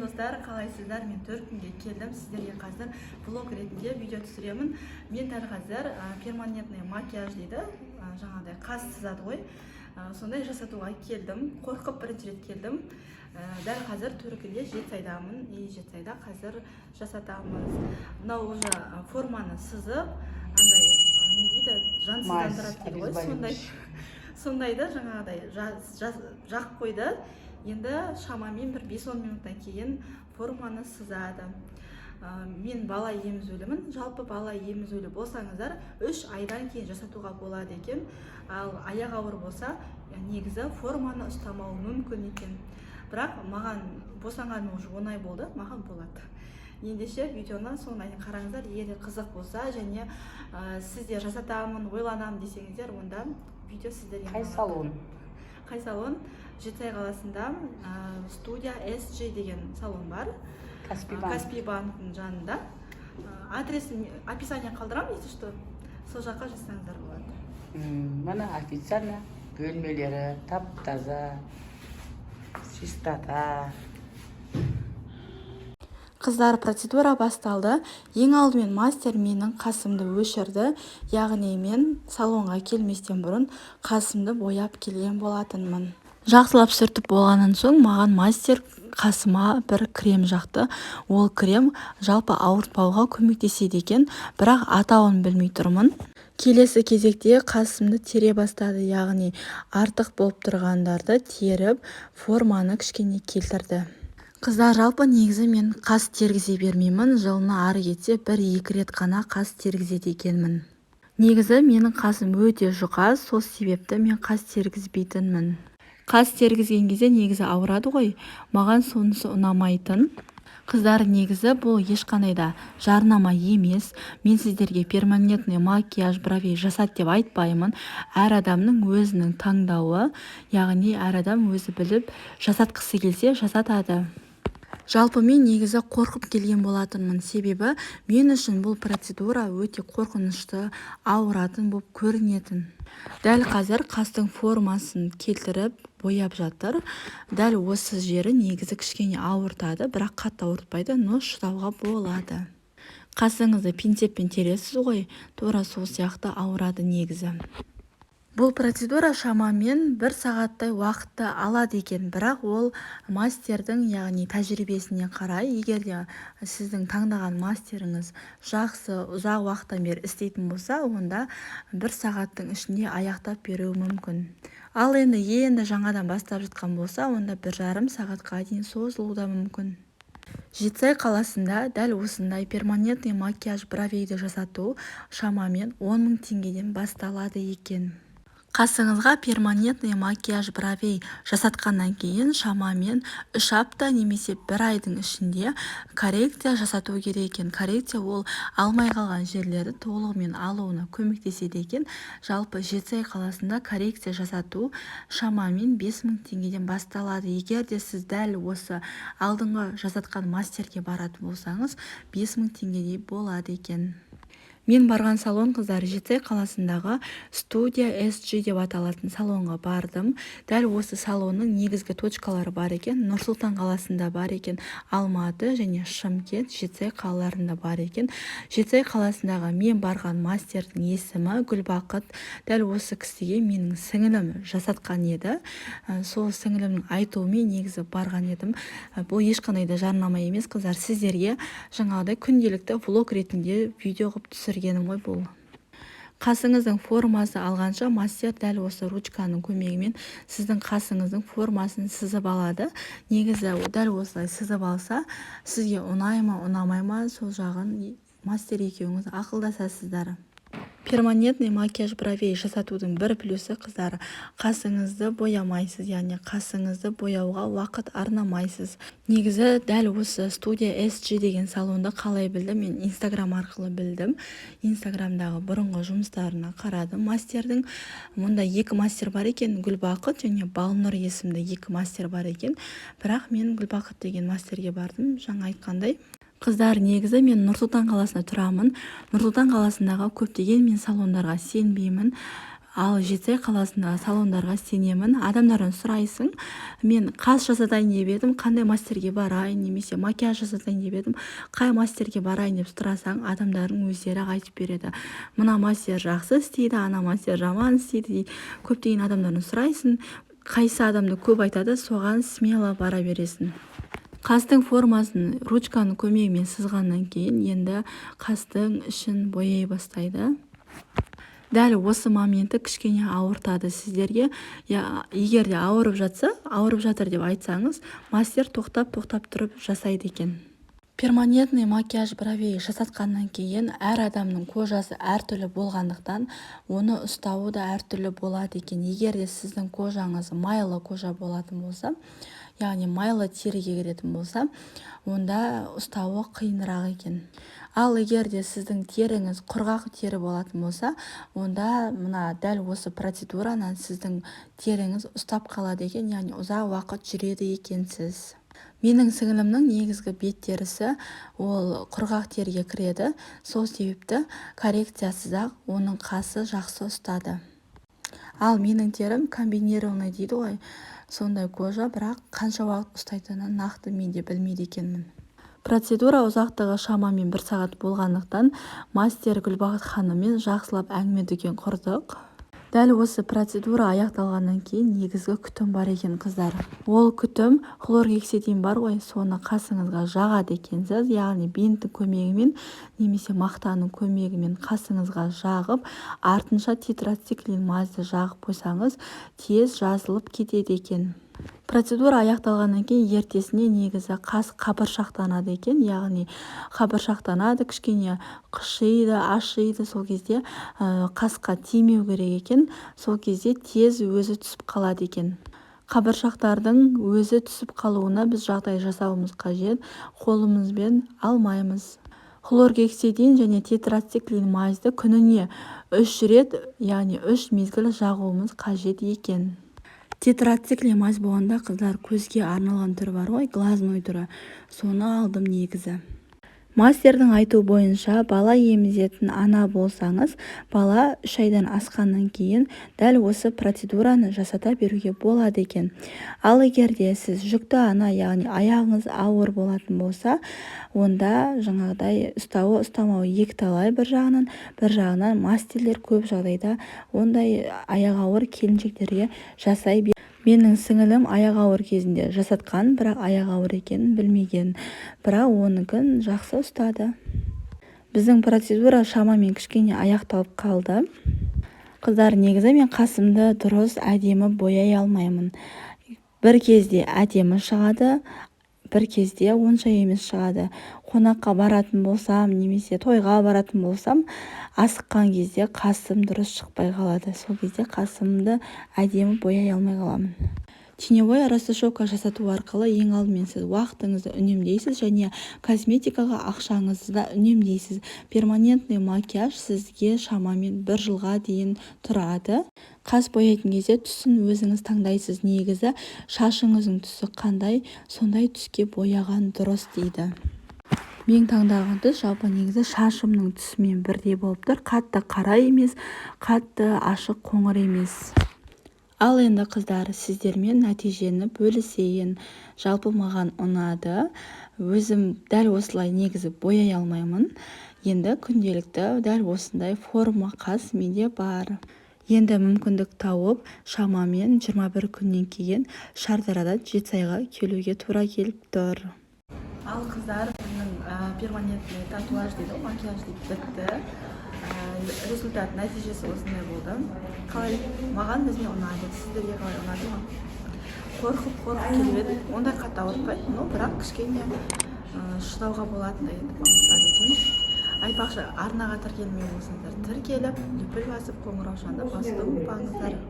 Достар, қалайсыздар? Мен 4 күнге келдім. Сіздерге қазір влог ретінде видео түсіремін. Мен дәл қазір перманентный макияж дейді, жаңағыдай қас сызады ғой, сондай жасатуға келдім. Қорқып бірінші рет келдім. Дәл қазір Төркінде, Жетісайдамын, и Жетісайда қазір жасатамыз. Мынау уже форманы сызып, андай не дейді, жансыздандырады дейді ғой, сондай, сондайды жаңағыдай жағып қойды. Енді шамамен бір 5-10 минуттан кейін форманы сызады. Мен бала емізулімін. Жалпы бала емізулі болсаңыздар, 3 айдан кейін жасатуға болады екен. Ал аяқ ауыр болса, негізі форманы ұстамауы мүмкін екен. Бірақ маған босанғаныма уже 10 ай болды, маған болады. Ендеше видеоны соңына дейін қараңыздар. Егер де қызық болса және сіздер жасатамын, ойланамын десеңіздер, онда видео сіздерге Қай арналады. салон? Қай салон? Жетісай қаласында студия SG деген салон бар. Каспий банк. Каспий банктің жанында. Адресін описание қалдырамын, если что, сол жаққа жазсаңыздар болады. Міне, официально бөлмелері тап таза, чистота. Қыздар, процедура басталды. Ең алдымен мастер менің қасымды өшірді, яғни мен салонға келместен бұрын қасымды бояп келген болатынмын. Жақсылап сүртіп болғаннан соң маған мастер қасыма бір крем жақты. Ол крем жалпы ауыртпауға көмектеседі екен, бірақ атауын білмей тұрмын. Келесі кезекте қасымды тере бастады, яғни артық болып тұрғандарды теріп, форманы кішкене келтірді. Қыздар, жалпы негізі мен қас тергізе бермеймін. Жылына ары кетсе бір-екі рет қана қас тергізеді екенмін. Негізі менің қасым өте жұқа, сол себепті мен қас тергізбейтінмін. Қас тергізген кезде негізі ауырады ғой, маған сонысы ұнамайтын. Қыздар, негізі бұл ешқандай да жарнама емес. Мен сіздерге перманентный макияж бровей жасат деп айтпаймын. Әр адамның өзінің таңдауы, яғни әр адам өзі біліп жасатқысы келсе, жасатады. Жалпы мен негізі қорқып келген болатынмын, себебі мен үшін бұл процедура өте қорқынышты, ауыратын болып көрінетін. Дәл қазір қастың формасын келтіріп бояп жатыр. Дәл осы жері негізі кішкене ауыртады, бірақ қатты ауыртпайды, но шыдауға болады. Қасыңызды пинцетпен тересіз ғой, тура сол сияқты ауырады. Негізі бұл процедура шамамен бір сағаттай уақытты алады екен, бірақ ол мастердің, яғни тәжірибесіне қарай. Егер де сіздің таңдаған мастеріңіз жақсы, ұзақ уақыттан бері істейтін болса, онда бір сағаттың ішінде аяқтап беруі мүмкін. Ал енді жаңадан бастап жатқан болса, онда 1,5 сағатқа дейін созылуы да мүмкін. Жетісай қаласында дәл осындай перманентный макияж бровейді жасату шамамен 10 000 теңгеден басталады екен. Қасыңызға перманентный макияж бровей жасатқаннан кейін шамамен 3 апта немесе бір айдың ішінде коррекция жасату керек екен. Коррекция ол алмай қалған жерлерді толығымен алуына көмектеседі екен. Жалпы Жетісай қаласында коррекция жасату шамамен 5000 теңгеден басталады. Егер де сіз дәл осы алдыңғы жасатқан мастерге баратын болсаңыз, 5000 теңгедей болады екен. Мен барған салон, қыздар, Жетісай қаласындағы студия SG деп аталатын салонға бардым. Дәл осы салонның негізгі точкалары бар екен: Нұр-Сұлтан қаласында бар екен, Алматы және Шымкент, Жетісай қалаларында бар екен. Жетісай қаласындағы мен барған мастердің есімі Гүлбақыт. Дәл осы кісіге менің сіңілім жасатқан еді. Сол сіңілімнің айтуымен негізі барған едім. Бұл ешқандай да жарнама емес, қыздар, сіздерге жаңағыдай күнделікті влог ретінде видео қылып түсіргенім ғой бұл. Қасыңыздың формасы алғанша мастер дәл осы ручканың көмегімен сіздің қасыңыздың формасын сызып алады. Негізі дәл осылай сызып алса, сізге ұнай ма, ұнамай ма, сол жағын мастер екеуіңіз ақылдасасыздар. Перманентный макияж бровей жасатудың бір плюсы, қыздар, қасыңызды боямайсыз, яғни қасыңызды бояуға уақыт арнамайсыз. Негізі дәл осы студия SG деген салонды қалай білдім? Мен Инстаграм арқылы білдім. Инстаграмдағы бұрынғы жұмыстарына қарадым мастердің. Мұнда екі мастер бар екен, Гүлбақыт және Балнұр есімді екі мастер бар екен, бірақ мен Гүлбақыт деген мастерге бардым. Жаңа айтқандай, қыздар, негізі мен Нұр-Сұлтан қаласында тұрамын. Нұр-Сұлтан қаласындағы көптеген мен салондарға сенбеймін. Ал Жетісай қаласындағы салондарға сенемін. Адамдардан сұрайсың: мен қас жасатайын деп едім, қандай мастерге барайын, немесе макияж жасатайын деп едім, қай мастерге барайын деп сұрасаң, адамдардың өздері айтып береді: мына мастер жақсы істейді, ана мастер жаман істейді дейді. Көптеген адамдардан сұрайсың, қайсы адамды көп айтады, соған смело бара бересің. Қастың формасын ручканың көмегімен сызғаннан кейін, енді қастың ішін бояй бастайды. Дәл осы моменті кішкене ауыртады сіздерге. Егер де ауырып жатса, ауырып жатыр деп айтсаңыз, мастер тоқтап-тоқтап тұрып жасайды екен. Перманентный макияж бровей жасатқаннан кейін әр адамның кожасы әртүрлі болғандықтан, оны ұстауы да әртүрлі болады екен. Егер де сіздің кожаңыз майлы кожа болатын болса, яғни майлы теріге кіретін болса, онда ұстауы қиынырақ екен. Ал егер де сіздің теріңіз құрғақ тері болатын болса, онда мына дәл осы процедураны сіздің теріңіз ұстап қалады екен, яғни ұзақ уақыт жүреді екенсіз. Менің сіңілімнің негізгі бет терісі ол құрғақ теріге кіреді. Сол себепті коррекциясыз-ақ оның қасы жақсы ұстады. Ал менің терім комбинированный дейді ғой, сондай кожа, бірақ қанша уақыт ұстайтынын нақты мен де білмейді екенмін. Процедура ұзақтығы шамамен бір сағат болғандықтан, мастер Гүлбақыт ханыммен жақсылап әңгіме дүкен құрдық. Дәл осы процедура аяқталғаннан кейін негізгі күтім бар екен, қыздар. Ол күтім хлоргексидин бар ғой, соны қасыңызға жағады екенсіз, яғни бинттің көмегімен немесе мақтаның көмегімен қасыңызға жағып, артынша тетрациклин мазьды жағып қойсаңыз, тез жазылып кетеді екен. Процедура аяқталғаннан кейін ертесіне негізі қас қабыршақтанады екен, яғни қабыршақтанады, кішкене қышиды, ашиды. Сол кезде қасқа тимеу керек екен. Сол кезде тез өзі түсіп қалады екен. Қабыршақтардың өзі түсіп қалуына біз жағдай жасауымыз қажет, қолымызбен алмаймыз. Хлоргексидин және тетрациклин мазьды күніне 3 рет, яғни 3 мезгіл жағуымыз қажет екен. Тетрациклин мазь болғанда, қыздар, көзге арналған түрі бар ғой, глазной түрі, соны алдым негізі. Мастердің айтуы бойынша, бала емізетін ана болсаңыз, бала 3 айдан асқаннан кейін дәл осы процедураны жасата беруге болады екен. Ал егер де сіз жүкті ана, яғни аяғыңыз ауыр болатын болса, онда жаңағыдай ұстауы ұстамауы екіталай бір жағынан. Бір жағынан, мастерлер көп жағдайда ондай аяғы ауыр келіншектерге жасай. Менің сіңілім аяғы ауыр кезінде жасатқан, бірақ аяғы ауыр екенін білмеген, бірақ оныкін жақсы ұстады. Біздің процедура шамамен кішкене аяқталып қалды. Қыздар, негізі мен қасымды дұрыс әдемі бояй алмаймын. Бір кезде әдемі шығады, бір кезде онша емес шығады. Қонаққа баратын болсам немесе тойға баратын болсам, асыққан кезде қасым дұрыс шықпай қалады. Сол кезде қасымды әдемі бояй алмай қаламын. Теневой растушевка жасату арқылы ең алдымен сіз уақытыңызды үнемдейсіз және косметикаға ақшаңызды да үнемдейсіз. Перманентный макияж сізге шамамен бір жылға дейін тұрады. Қас бояйтын кезде түсін өзіңіз таңдайсыз. Негізі шашыңыздың түсі қандай, сондай түске бояған дұрыс дейді. Мен таңдаған түс жалпы негізі шашымның түсімен бірдей болып тұр: қатты қара емес, қатты ашық қоңыр емес. Ал енді, қыздар, сіздермен нәтижені бөлісейін. Жалпы маған ұнады. Өзім дәл осылай негізі бояй алмаймын. Енді күнделікті дәл осындай форма қас менде бар. Енді мүмкіндік тауып, шамамен 21 күннен кейін Шардарадан Жетісайға келуге тура келіп тұр. Ал, қыздар, біздің перманентный татуаж дейді ғой, макияж дейді, бітті. Результат, нәтижесі осындай болды. Қалай, маған, өзіме ұнады. Сіздерге қалай, ұнады ма? Қорқып қорқып келіп едім. Ондай қатты ауыртпайды, но бірақ кішкене шыдауға болатындай етіп ауыртады екен. Айтпақшы, арнаға тіркелмеген болсаңыздар, тіркеліп, лүпіл басып, қоңыраушаны басуды ұмытпаңыздар.